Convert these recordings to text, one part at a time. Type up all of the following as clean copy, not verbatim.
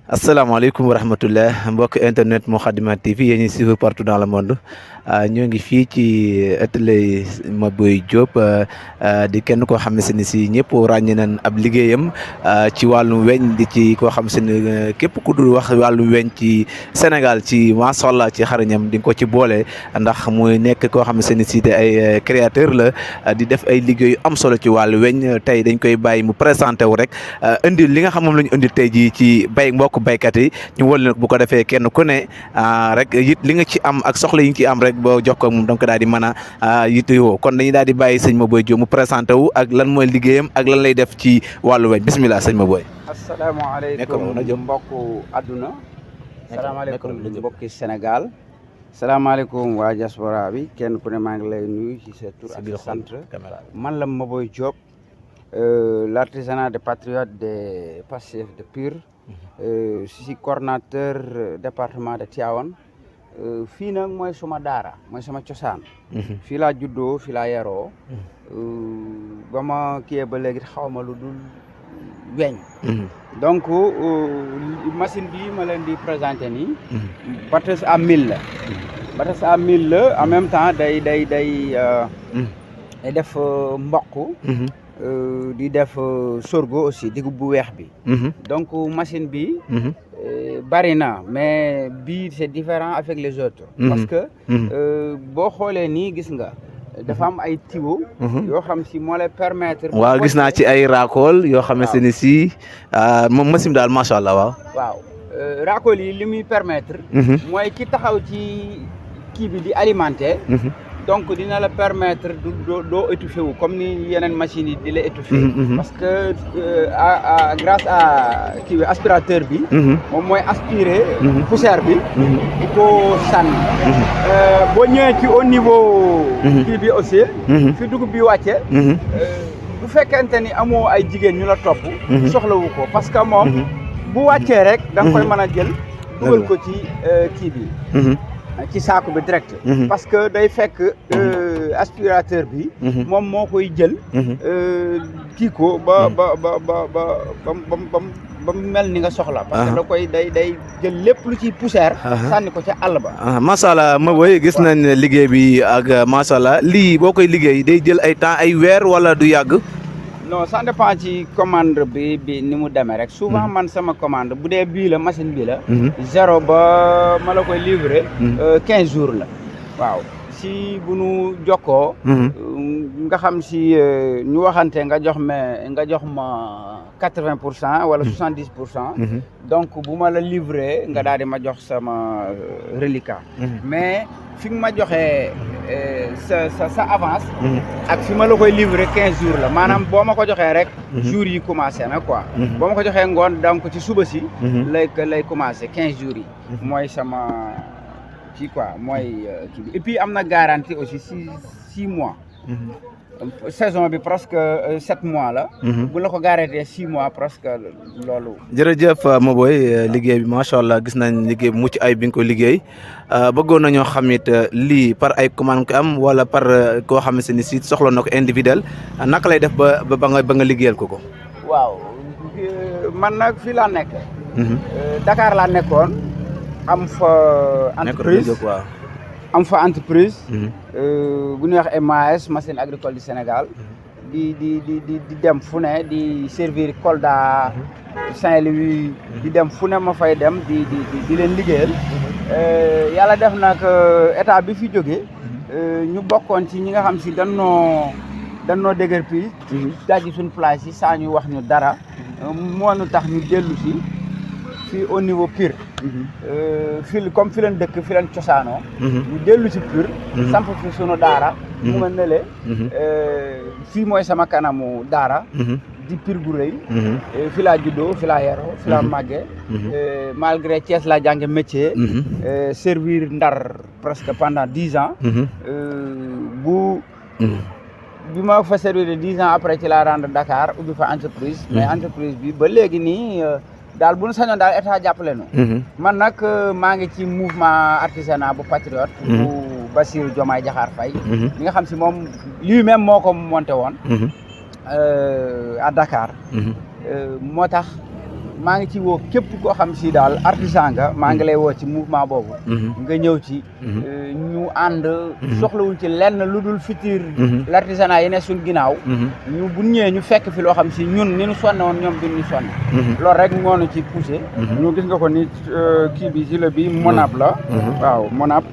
asalaamaaleykum wa rahmatullah mbokk internet Moukhaddamatoul TV yéen ñi suivre partout dans le monde ñoo ngi fii ci atelier Mbaboye Diop di kenn koo xam ne si ñëpp ràññee nañ ab liggéeyam ci wàllum weñ di ci koo xam ne képp ku dul wax wàllum weñ ci Sénégal ci macha allah ci xarañam di nga ko ci boole ndax muy nekk koo xam ne si te ay créateur la di def ay liggéey yu am solo ci wàllu weñ tey dañ koy bàyyi mu présenté wu rek indi li nga xam moom la ñu indi tey jii ci mbokk baykat yi ñu wol nag bu ko defee kenn ku ne rek it li nga ci am ak soxla yi nga ci am rek boo jox ko moom donc daal di mën a yittewoo kon dañuy daal di bàyyi sëñ Mbaboye Diop mu présenté wu ak lan mooy liggéeyam ak lan lay def ci wàllu weñ bisimilah sëñ Mbaboye. asalaamaaleykum mbokku àdduna. salaamaaleykum mbokki Sénégal. salaamaaleykum waa diaspora bi kenn ku ne maa ngi lay nuyu ci sa tur ak sa sant. man la Mbaboye Diop l'artisanat des patriotes des Pastef de Pire. Je suis coordinateur département de Tivaouane. Fii nag mooy suma daara mooy sama cosaan. fii laa juddoo fii laa yaroo. ba ma kiyee ba léegi xaw ma lu dul weñ. donc machine bi ma leen di présenté nii. batteuse à mil la. batteuse à mil la en même temps day def mboq. di def sorgho aussi dugub bu weex bi. donc machine bi bari na mais bii c'est différent avec les autres. parce que boo xoolee nii gis nga dafa am ay tuyaux. yoo xam si moo lay permettre. waaw gis naa ci ay raakool yoo xamante ni si moom machine daal macha allah waaw. waaw raakool yi li muy permettre. mooy ki taxaw ci kii bi di alimenter. donc dina la permettre doo étouffé wu comme ni yeneen machines yi di la étouffé. parce que grâce à kii bi aspirateur bi. moom mooy aspirer. poussière bi. di ko sànni. boo ñëwee ci au niveau. kii bi aussi. fi dugub bi wàcce. bu fekkente ni amoo ay jigéen ñu la topp. soxlawu ko parce que moom. bu wàccee rek da nga koy mën a jël. dugal ko ci kii bi. ci saako bi direct. parce que day fekk aspirateur bi. moom moo koy jël. kii ko ba mu mel ni nga soxla. parce que da koy day jël lépp lu ciy poussière. sànni ko ca àll ba. macha allah Mbaboye gis nañ liggéey bi ak macha allah lii boo koy liggéey day jël ay temps ay weer wala du yàgg. non ça dépend ci commande bi ni mu demee rek souvent man sama commande bu dee bii la machine bi la. 0 ba ma la koy livrer. 15 jours la waaw si bu nu jokkoo. nga xam si ñu waxante nga jox ma 80% wala 70%. donc bu ma la livrer nga daal di ma jox sama reliquat. mais fi nga ma joxee sa avance. ak fi ma la koy livrer 15 jours la maanaam boo ma ko joxee rek. jours yi commencé na quoi. boo ma ko joxee ngoon donc ci suba si. lay commencé 15 jours yi. mooy sama kii quoi mooy kii bi et puis am na garantie aussi 6 mois. saison bi presque 7 mois la. bu la ko garantie 6 mois presque loolu. jërëjëf Mbaboye liggéey bi macha allah gis nañ liggéey bi mucc ay bi nga ko liggéey bëggoon nañoo xam it lii par ay commande ko am wala par koo xam ne ni si soxla na ko individuel naka lay def ba nga liggéeyal ko. waaw man nag fii laa nekk. Dakar laa nekkoon am fa entreprise. am fa entreprise. bu ñuy wax MAS machine agricole du Sénégal. di dem fu ne di servir Kolda. Saint-Louis. di dem fu ne ma fay dem di leen liggéeyal. yàlla def nag état bi fi jógee. ñu bokkoon ci ñi nga xam si danoo dëgër pii. dajji suñu place yi saa ñu wax ñu dara. moo nu tax ñu dellu si. fii au niveau Pire. fii comme fi leen dëkk fi leen cosaanoo. ñu dellu si Pire. samp fi sunu daara. mu nga nële. fii mooy sama kanamu daara. di Pire gu rëy. fi laa juddoo fi laa yaroo fi laa màggee. malgré Thiès laa jànge métier. servir Ndar presque pendant 10 ans. bi ma fa servir de 10 ans après ci laa rendre Dakar ubbi fa entreprise. mais entreprise bi ba léegi nii. daal bu ñu sañoon daal état jàppale nu man nag maa ngi ci mouvement artisanat bu patriote. bu Bassirou Diomaye Diakhar Faye. li nga xam si moom lui-même moo ko monté woon. à Dakar. moo tax maa ngi ci woo képp koo xam si daal artisan nga maa ngi lay woo ci mouvement boobu nga ñëw ci ñu ànd soxlawuñ ci lenn lu dul futur l'artisanat yi ne suñ ginnaaw ñu bu ñëwee ñu fekk fi loo xam si ñun ni ñu sonne woon ñoom duñ ñu sonne loolu rek moo ñu ci poussé ñu gis nga ko ni kii bi gilet bi Monap la waaw Monap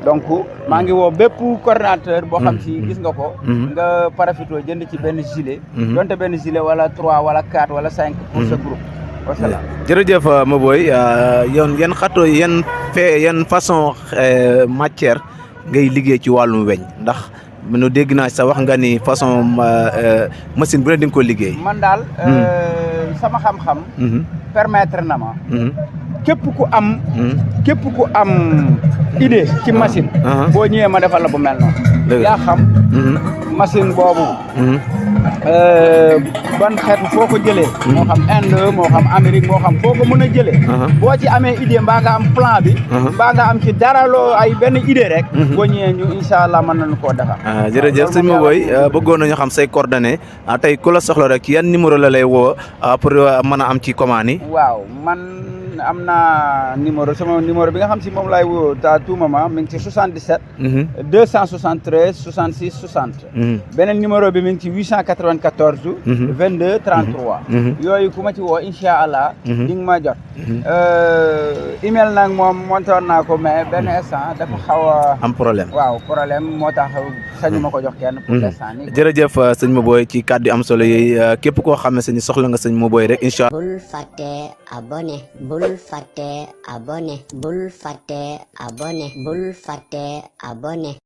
donc maa ngi woo bépp coordinateur boo xam si gis nga ko nga parafito jënd ci benn gilet donte benn gilet wala 3 wala 4 wala 5 pour ce groupe wasalaam jërëjëf Mboboy yoon yan xato yan façon matière ngay liggéey ci wàllum weñ ndax mënu dégg naa sa wax nga ni façon machine bu ne di nga ko liggéey man daal sama xam-xam permettre na ma képp ku am idée ci machine boo ñëwee ma defal la bu mel noonu yaa xam machine boobu ban xeetu foo ko jëlee moo xam Inde moo xam Amérique moo xam foo ko mën a jëlee boo ci amee idée mbaa nga am plan bi mbaa nga am ci dara loo ay benn idée rek boo ñëwee ñu incha allah mën nañu koo defar jërëjëf sëñ Mboboy bëggoon nañu xam say coordonnées tey ku la soxla rek ci yan numéro la lay woo pour mën a am ci commande yi waaw man am naa sama numéro bi nga xam si moom laay woo à tout moment mi ngi ci 77 273 66 60 beneen numéro bi mi ngi ci 894 22 33 yooyu ku ma ci woo incha allah di nga ma jot email nag moom montoon naa ko mais benn instant dafa xaw a am problème waaw problème moo tax sañu ma ko jox kenn pour l'instant ni jërëjëf sëñ Mboboy ci kàddu am solo yi képp koo xam ne sëñ soxla nga sëñ Mboboy rek incha allah bul fàtte abonné bul fàtte abonné bul fàtte abonné bul fàtte abonné